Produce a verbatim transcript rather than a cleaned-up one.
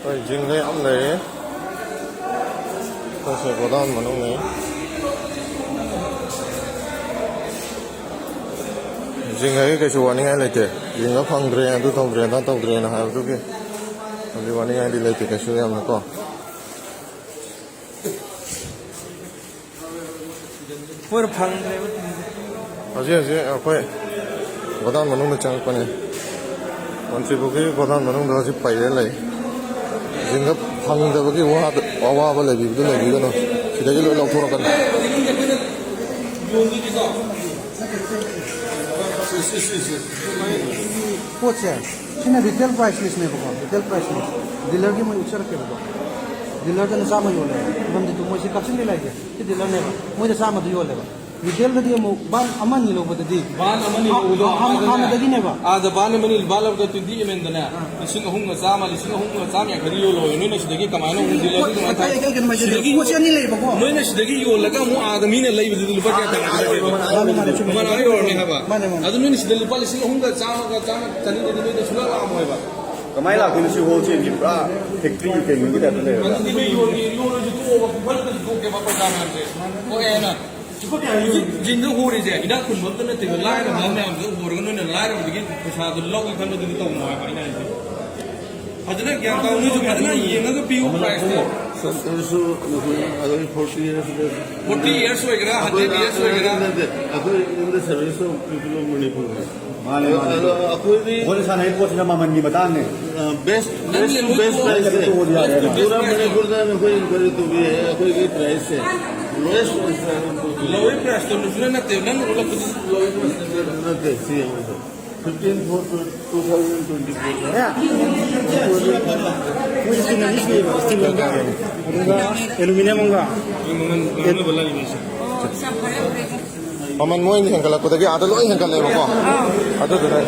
ꯑꯩꯈꯣꯏ ꯖꯤꯡꯒ ꯌꯥꯝ ꯂꯩꯔꯦ꯫ ꯑꯩꯈꯣꯏꯁꯦ ꯒꯣꯗꯥꯎꯟ ꯃꯅꯨꯡꯅꯤ꯫ ꯖꯤꯡꯒꯒꯤ ꯀꯩꯁꯨ ꯋꯥꯅꯤꯡꯉꯥꯏ ꯂꯩꯇꯦ꯫ ꯖꯤꯡꯒ ꯐꯪꯗ꯭ꯔꯦ, ꯑꯗꯨ ꯇꯧꯗ꯭ꯔꯦ, ꯑꯗꯥ ꯇꯧꯗ꯭ꯔꯦꯅ ꯍꯥꯏꯕꯗꯨꯒꯤ ꯍꯧꯖꯤꯛ ꯋꯥꯅꯤꯡꯉꯥꯏꯗꯤ ꯂꯩꯇꯦ ꯀꯩꯁꯨ ꯌꯥꯝꯅꯀꯣ꯫ ꯃꯣꯏꯅ ꯐꯪꯗ꯭ꯔꯦꯕ ꯇꯤꯟꯁꯦ꯫ ꯍꯧꯖꯤꯛ ꯍꯧꯖꯤꯛ ꯑꯩꯈꯣꯏ ꯒꯣꯗꯥꯎꯟ ꯃꯅꯨꯡꯗ ꯆꯪꯉꯛꯄꯅꯦ꯫ ꯃꯟꯇ꯭ꯔꯤꯄꯨꯈ꯭ꯔꯤ ꯒꯣꯗꯥꯎꯟ ꯃꯅꯨꯡꯗ ꯍꯧꯖꯤꯛ ꯄꯩꯔ ꯂꯩ꯫ ꯖꯤꯡꯒ ꯐꯪꯗꯕꯒꯤ ꯋꯥꯗ-, ꯑꯋꯥꯕ ꯂꯩꯕꯤꯕꯗꯨ ꯂꯩꯕꯤꯒꯅꯨ꯫ ꯁꯤꯗꯒꯤ ꯂꯣꯏ ꯂꯧꯊꯣꯔꯛꯀꯅꯤ꯫ ꯄꯣꯠꯁꯦ, ꯁꯤꯅ retail price listꯅꯦꯕꯀꯣ, retail price list꯫ Dealerꯒꯤ ꯃꯣꯏ ꯎꯠꯆꯔꯛꯀꯦꯕꯀꯣ꯫ Dealerꯗꯅ ꯆꯥꯝꯃ ꯌꯣꯜꯂꯦ꯫ ꯃꯔꯝꯗꯤ ꯃꯣꯏꯁꯤ ꯀꯛꯆꯤꯡꯗ ꯂꯩꯔꯤꯁꯦ꯫ ꯁꯤ dealerꯅꯦꯕ꯫ ꯃꯣꯏꯗ ꯆꯥꯝꯃꯗ ꯌꯣꯜꯂꯦꯕ꯫ Retailꯗꯗꯤ ꯑꯃꯨꯛ ꯕꯥꯟ ꯑꯃ ꯑꯅꯤ ꯂꯧꯕꯗꯗꯤ ꯍꯥꯟ-, ꯍꯥꯟ-, ꯍꯥꯟꯅꯗꯒꯤꯅꯦꯕ꯫ ꯑꯥꯗ ꯕꯥꯟ ꯑꯃ ꯑꯅꯤ ꯂꯨꯄꯥ ꯂꯧꯕꯗ twenty mlꯗꯅꯦ, ꯑꯥ꯫ ꯂꯤꯁꯤꯡ ꯑꯍꯨꯝꯒ ꯆꯥꯝꯃ, ꯂꯤꯁꯤꯡ ꯑꯍꯨꯝꯒ ꯆꯥꯝꯃ ꯌꯥꯡꯈꯩꯗ ꯌꯣꯜꯂꯣ꯫ ꯅꯣꯏꯅ ꯁꯤꯗꯒꯤ ꯀꯃꯥꯏꯅ ꯑꯃꯨꯛ dealerꯗ ꯑꯗꯨꯃꯥꯏꯅ ꯑꯩ, ꯑꯩ, ꯑꯩ ꯀꯩꯅꯣ ꯍꯥꯏꯖꯒꯦ, ꯁꯤꯗꯒꯤ ꯄꯣꯠꯁꯦ ꯑꯅꯤ ꯂꯩꯕꯀꯣ꯫ ꯅꯣꯏꯅ ꯁꯤꯗꯒꯤ ꯌꯣꯜꯂꯒ ꯑꯃꯨꯛ ꯑꯥꯗ ꯃꯤꯅ ꯂꯩꯕꯗꯨꯗꯤ ꯂꯨꯄꯥ ꯀꯌꯥ ꯇꯥꯔꯛꯀꯗꯒꯦ? ꯃꯥꯅꯦ, ꯃꯥꯅꯦ, ꯆꯨꯝꯃꯦ꯫ ꯃꯃꯜ ꯑꯥ ꯌꯧꯔꯝꯅꯦ ꯍꯥꯏꯕ꯫ ꯃꯥꯅꯦ, ꯃꯥꯅꯦ꯫ ꯑꯗꯨ ꯅꯣꯏꯅ ꯁꯤꯗ ꯂꯨꯄꯥ ꯂꯤꯁꯤꯡ ꯑꯍꯨꯝꯒ ꯆꯥꯝꯃꯒ ꯆꯥꯝꯃ ꯆꯅꯤꯗꯗꯤ ꯅꯣꯏꯗ ꯁꯨꯡꯂꯥꯛ ꯂꯥꯛꯑꯝꯃꯣꯏꯕ꯫ ꯀꯃꯥꯏꯅ ꯂꯥꯛꯇꯣꯏꯅꯣ? ꯁꯤ wholesaleꯒꯤ ꯄꯨꯔꯥ factory ꯀꯩꯅꯣꯒꯤ typeꯇ ꯂꯩꯔꯒ꯫ ꯑꯗꯨꯗꯤ ꯅꯣꯏ ꯌꯣꯟꯒꯦ, ꯌꯣꯜꯂꯣꯏꯁꯨ ꯇꯣꯛꯑꯣꯕ, ꯄꯨꯡꯐꯜꯗꯁꯨ ꯊꯣꯛꯀꯦꯕ ꯄꯩꯁꯥ ꯃꯌꯥꯝꯁꯦ꯫ ꯊꯣꯛꯑꯦ ꯍꯥꯏꯅ꯫ ꯍꯧꯖꯤꯛ ꯖꯤꯡꯒ ꯍꯣꯔꯤꯁꯦ ꯏꯅꯥꯛ ꯈꯨꯟꯕ ꯑꯝꯇ ꯅꯠꯇꯦꯕ, ꯂꯥꯏꯔꯕ ꯃꯌꯥꯝꯁꯦ ꯍꯣꯔꯒ ꯅꯣꯏꯅ ꯂꯥꯏꯔꯕꯗꯒꯤ ꯄꯩꯁꯥꯗꯣ ꯂꯧꯒꯦ ꯈꯟꯕꯗꯨꯗꯤ ꯇꯧꯅꯣ ꯍꯥꯏꯕ ꯑꯩꯅ ꯍꯥꯏꯁꯦ꯫ ꯐꯖꯅ ꯒ꯭ꯌꯥꯟ ꯇꯥꯎ, ꯅꯣꯏꯁꯨ ꯐꯖꯅ ꯌꯦꯡꯉꯒ ꯄꯤꯌꯨ priceꯇꯣ꯫ Sir, ꯑꯗꯨꯁꯨ ꯅꯈꯣꯏ ꯑꯗꯨꯒꯤ forty years forty years ꯑꯣꯏꯒꯦꯔꯥ, hundred years ꯑꯣꯏꯒꯦꯔꯥ꯫ ꯅꯠꯇꯦ, ꯑꯩꯈꯣꯏ in the service of people of Manipur꯫ ꯃꯥꯅꯦ, ꯃꯥꯅꯦ꯫ ꯑꯗꯣ ꯑꯩꯈꯣꯏꯗꯤ ꯑꯩꯈꯣꯏꯅ ꯁꯥꯟꯅꯔꯤꯕ ꯄꯣꯠꯁꯤꯅ ꯃꯃꯜꯒꯤ ꯃꯇꯥꯡꯅꯦ꯫ ꯑ, best, ꯅꯪꯒꯤ best, ꯂꯣꯏ best ꯇꯣꯛꯑꯣ꯫ Price ꯁꯦ꯫ ꯇꯣꯛꯑꯣꯗꯤ ꯌꯥꯔꯦ꯫ ꯄꯨꯔꯥ ꯃꯅꯤꯄꯨꯔꯗ ꯑꯩꯈꯣꯏ inquiry ꯇꯧꯕꯤ ꯌꯥꯏ, ꯑꯩꯈꯣꯏꯒꯤ price ꯁꯦ lowest price ꯇ ꯑꯗꯨꯝ ꯇꯧꯕꯤ ꯌꯥꯏ꯫ Lowest price ꯇ ꯅꯠꯇꯦ, ꯅꯪꯅ ꯎꯠꯂꯛꯄꯗꯨꯁꯨ lowest price ꯅꯠꯇꯦ꯫ ꯅꯠꯇꯦ, ꯁꯤ ꯌꯦꯡꯉꯣ꯫ Fifteen four two thousand twenty-four꯫ ꯃꯣꯏꯁꯦ ꯁꯤꯅ ꯂꯤꯁ ꯂꯩꯕ, ꯁ꯭ꯇꯤꯜ ꯑꯃꯒ, ꯑꯗꯨꯒ ꯑꯦꯂꯨꯃꯤꯅꯤꯌꯝ ꯑꯃꯒ꯫ ꯃꯃꯜ ꯃꯣꯏꯅ ꯍꯦꯟꯒꯠꯂꯛꯄꯗꯒꯤ ꯑꯥꯗ ꯂꯣꯏ ꯍꯦꯟꯒꯠꯂꯦꯕꯀꯣ꯫ ꯑꯗꯨꯗꯨꯅ